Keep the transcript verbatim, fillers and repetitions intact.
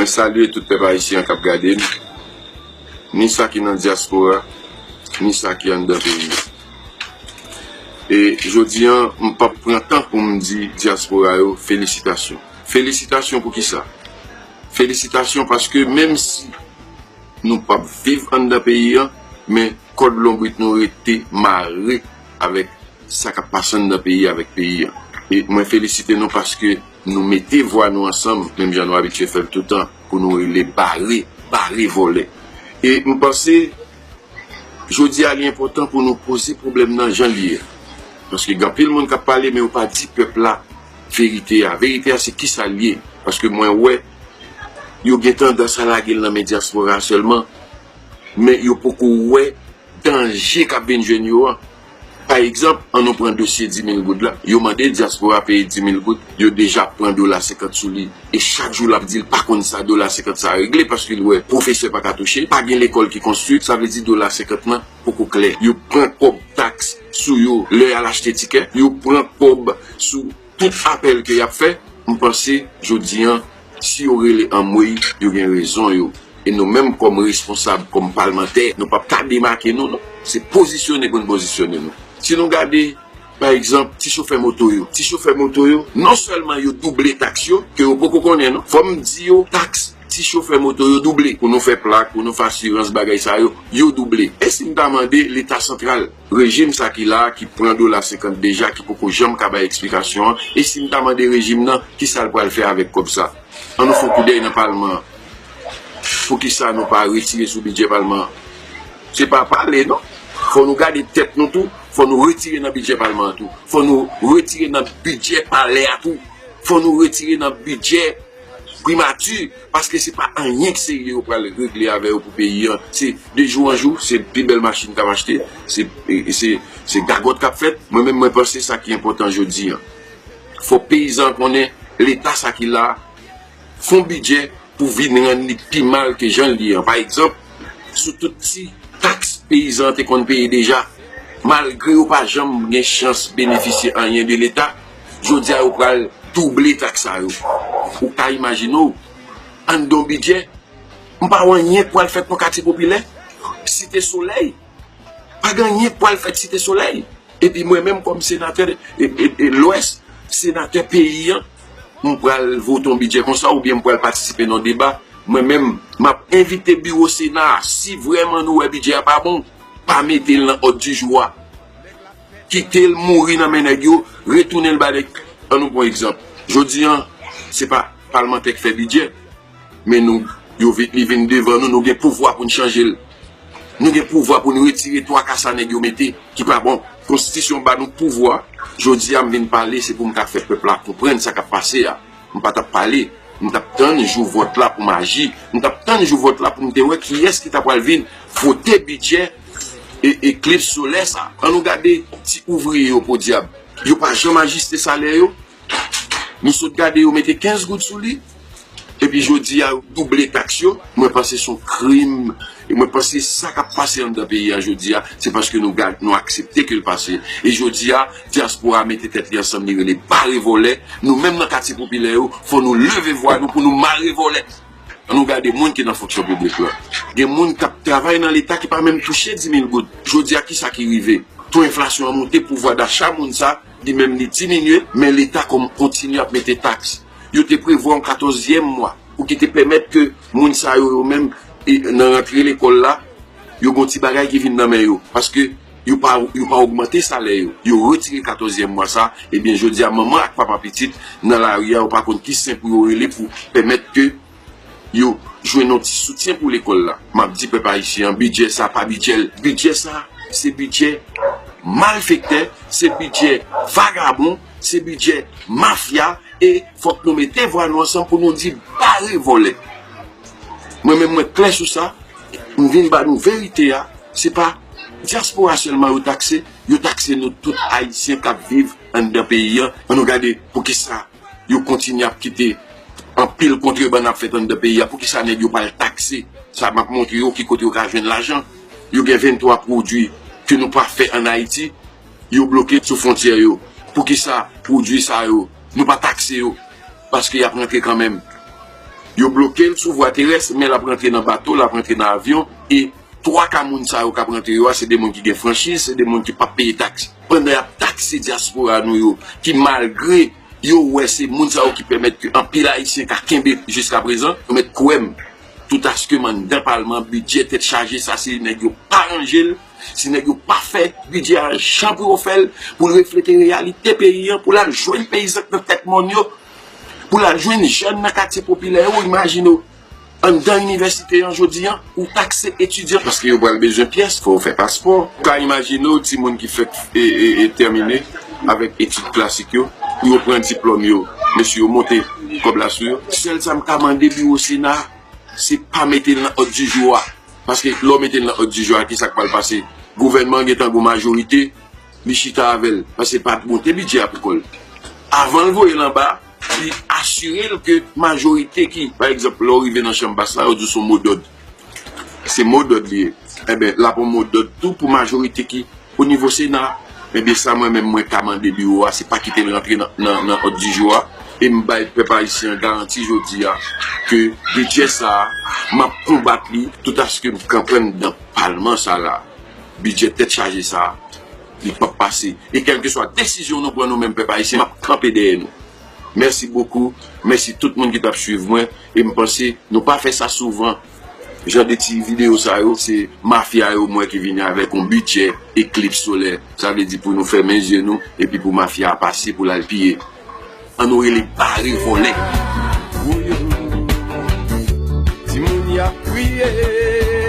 Mwen salye tout pèp ayisyen k ap gade m, ni sa ki nan dyaspora, ni sa ki anndan peyi a. E jodi a, m p ap pran tan pou m di dyaspora yo felisitasyon. Felisitasyon pou kisa? Felisitasyon paske menm si nou p ap viv anndan peyi a, men kòd lonbrit nou rete mare avèk sa k ap pase anndan peyi a avèk peyi a. E mwen felisite nou paske nou mete vwa nou ansanm, menm jan nou abitye fè l toutan, pou nou rele bare, bare vòlè. E m panse, jodi a, li enpòtan pou nou poze pwoblèm nan jan l ye a. Paske gen anpil moun k ap pale, men yo pa di pèp la verite a. Verite a, se kisa l ye. Paske mwen wè, yo gen tandans a lage l nan men dyaspora a sèlman, men yo poko wè danje k ap vin jwenn yo an. Pa egzanp, ann nou pran dosye di mil goud la. Yo mande dyaspora peye di mil goud, yo deja pran dola senkant sou li. E chak jou l ap di l pa konn sa dola senkant sa a regle, paske l wè pwofesè pa ka touche, pa gen lekòl ki konstwi, sa vle di dola senkant lan poko klè. Yo pran kòb taks sou yo lè y al achte tikè, yo pran kòb sou tout apèl ke y ap fè. M panse, jodi a, si yo rele anmwey, yo gen rezon yo. E nou menm kòm responsab, kòm palmantè, nou p ap ka demake nou, non. Se pozisyone pou n pozisyone nou. Si nou gade, pa egzanp, ti chofè moto yo. Ti chofè moto yo, non sèlman yo double taks yo, ke yo poko konnen, non. Fò m di yo, taks ti chofè moto yo double. Pou nou fè plak, pou nou fè asirans, bagay sa yo, yo double. E si m ta mande Leta santral, rejim sa ki la a, ki pran dola senkant deja, ki poko janm ka bay eksplikasyon an, e si m ta mande rejim nan, kisa l pral fè avèk kòb sa? Ann nou fè yon koudèy nan palman an. Poukisa nou pa retire sou bidjè palman an? Se pa pale, non. Fò nou gade tèt nou tou. Fò nou retire nan bidjè palman an tou. Fò nou retire nan bidjè palè a tou. Fò nou retire nan bidjè primati, paske se pa anyen k serye yo pral regle avè yo pou peyi an. Se de jou an jou, se pi bèl machin k ap achte, se, se, se gagòt k ap fèt. Mwen menm, mwen panse sa ki enpòtan jodi a. Fò peyizan konnen Leta sa ki la a fè yon bidjè pou vin rann li pi mal ke jan l ye an. Pa egzanp, sou tout ti taks peyizan an te konn peye deja, malgre yo pa janm gen chans benefisye anyen de Leta, jodi a yo pral double taks sa yo. Ou ka imajine w, anndan yon bidjè, m pa wè anyen k pral fèt nan katye popilè, Site Solèy. Pa gen anyen k pral fèt Site Solèy. Epi mwen menm kòm senatè e, e, e Lwès, senatè peyi an, m pral vote yon bidjè konsa oubyen m pral patisipe nan deba. Mwen menm, m ap envite biwo Sena a, si vrèman nou wè bidjè a pa bon, pa mete l nan òd di jou a. Kite l mouri nan men nèg yo, retounen l ba nèg. Ann nou pran egzanp. Jodi a, se pa palmantè k fè bidjè, men nou, yo vin, li vin devan nou, nou gen pouvwa pou n chanje l. Nou gen pouvwa pou n retire twa ka sa nèg yo mete ki pa bon. Konstitisyon ba nou pouvwa. Jodi a, m vin pale, se pou m ka fè pèp la konprann sa k ap pase a. M pa t ap pale. M t ap tann jou vòt la pou m aji. M t ap tann jou vòt la pou m te wè kiyès ki ta pral vin vote bidjè e, eklips solè sa. Ann nou gade ti ouvriye yo, podyab. Yo pa janm ajiste salè yo. Nou sot gade yo mete kenz goud sou li. Epi jodi a, yo double taks yo. Mwen panse se yon krim. E mwen panse sa k ap pase anndan peyi a jodi a, se paske nou gad, nou aksepte ke l pase. E jodi a, dyaspora mete tèt li ansanm, li rele bare vòlè. Nou menm nan katye popilè yo, fò nou leve vwa nou pou nou mare vòlè. Ann nou gade moun ki nan fonksyon piblik la. Gen moun k ap travay nan Leta ki pa menm touche di mil goud. Jodi a, kisa ki rive? To enflasyon an monte, pouvwa dacha moun sa, li menm li diminye, men Leta kòm kontinye ap mete taks. Yo te prevwa yon katòzyèm mwa pou ki te pèmèt ke moun sa yo, yo menm, e, nan rantre lekòl la, yo gon ti bagay ki vin nan men yo. Paske yo pa, yo pa ogmante salè yo. Yo retire katòzyèm mwa sa, ebyen, jodi a, manman ak papa pitit nan lari a, yo pa konn ki sen pou yo rele pou pèmèt ke yo jwenn yon ti soutyen pou lekòl la. M ap di pèp ayisyen an, bidjè sa pa bidjè l. Bidjè sa, se bidjè malfektè, se bidjè vagabon, se bidjè mafya, e fòk nou mete vwa nou ansanm pou nou di bare vòlè. Mwen menm, mwen klè sou sa, m vin ba nou verite a, se pa dyaspora sèlman yo takse, yo takse nou tout ayisyen k ap viv anndan peyi an. Ann nou gade poukisa yo kontinye ap kite anpil kontrebann ap fèt anndan peyi a. Poukisa nèg yo pral takse? Sa m ap montre yo ki kote yo ka jwenn lajan. Yo gen venntwa pwodui ke nou pa fè ann Ayiti, yo bloke sou fwontyè yo. Poukisa pwodui sa yo, nou pa takse yo? Paske y ap rantre kanmenm. Yo bloke l sou vwa terès, men l ap rantre nan bato, l ap rantre nan avyon, e twa ka moun sa yo k ap rantre yo a, se de moun ki gen franchiz, se de moun ki p ap peye taks. Pandan y ap takse dyaspora nou yo, ki malgre yo wè se moun sa yo ki pèmèt ke anpil Ayisyen ka kenbe jiskaprezan, yo mèt kwè m, toutaske m anndan palman, bidjè tèt chaje sa, se nèg yo pa ranje l, se nèg yo pa fè bidjè a jan pou yo fè l, pou l reflete reyalite peyi an, pou l al jwenn peyizan k nan tèt mòn yo, pou l al jwenn jèn nan katye popilè yo, imajine w, anndan inivèsite an jodi an, ou takse etidyan, paske yo pral bezwen pyès, fò w fè paspò. Ou ka imajine w, timoun ki fèk e, e, e tèmine avèk etid klasik yo, pou yo pran diplòm yo, mesye yo monte kòb la sou yo. Sèl sa m ka mande biwo Sena, se pa mete l nan òd di jou a. Paske lè w mete l nan òd di jou a, ki sa k pral pase? Gouvènman an gentan gon majorite, li chita avè l, paske l pa monte bidjè a pou kò l. Avan l voye l anba, li asire l ke majorite ki, pa egzanp, lè w rive nan chanm bas la, yo di w se yon modòd. Se modòd li ye. Enben, l ap yon modòd tou pou majorite ki o nivo Sena. Enben, sa mwen menm mwen ka mande biwo a, se pa kite l rantre nan, nan, nan òd di jou a. E m bay pèp ayisyen an garanti jodi a ke bidjè sa a, m ap konbat li toutaske m kanpe anndan palman sa la. Bidjè tèt chaje sa a, li p ap pase. E kèlkeswa desizyon nou pran nou menm pèp ayisyen, m ap kanpe dèyè nou. Mèsi bokou. Mèsi tout moun ki t ap swiv mwen. E m panse nou pa fè sa souvan. Jan de ti videyo sa yo, se mafya yo m wè ki vini avèk yon bidjè eklips solè. Sa vle di pou nou fèmen zye nou epi pou mafya a pase pou l al piye. Ann nou rele bare vòlè. Woyo, timoun y ap kriye.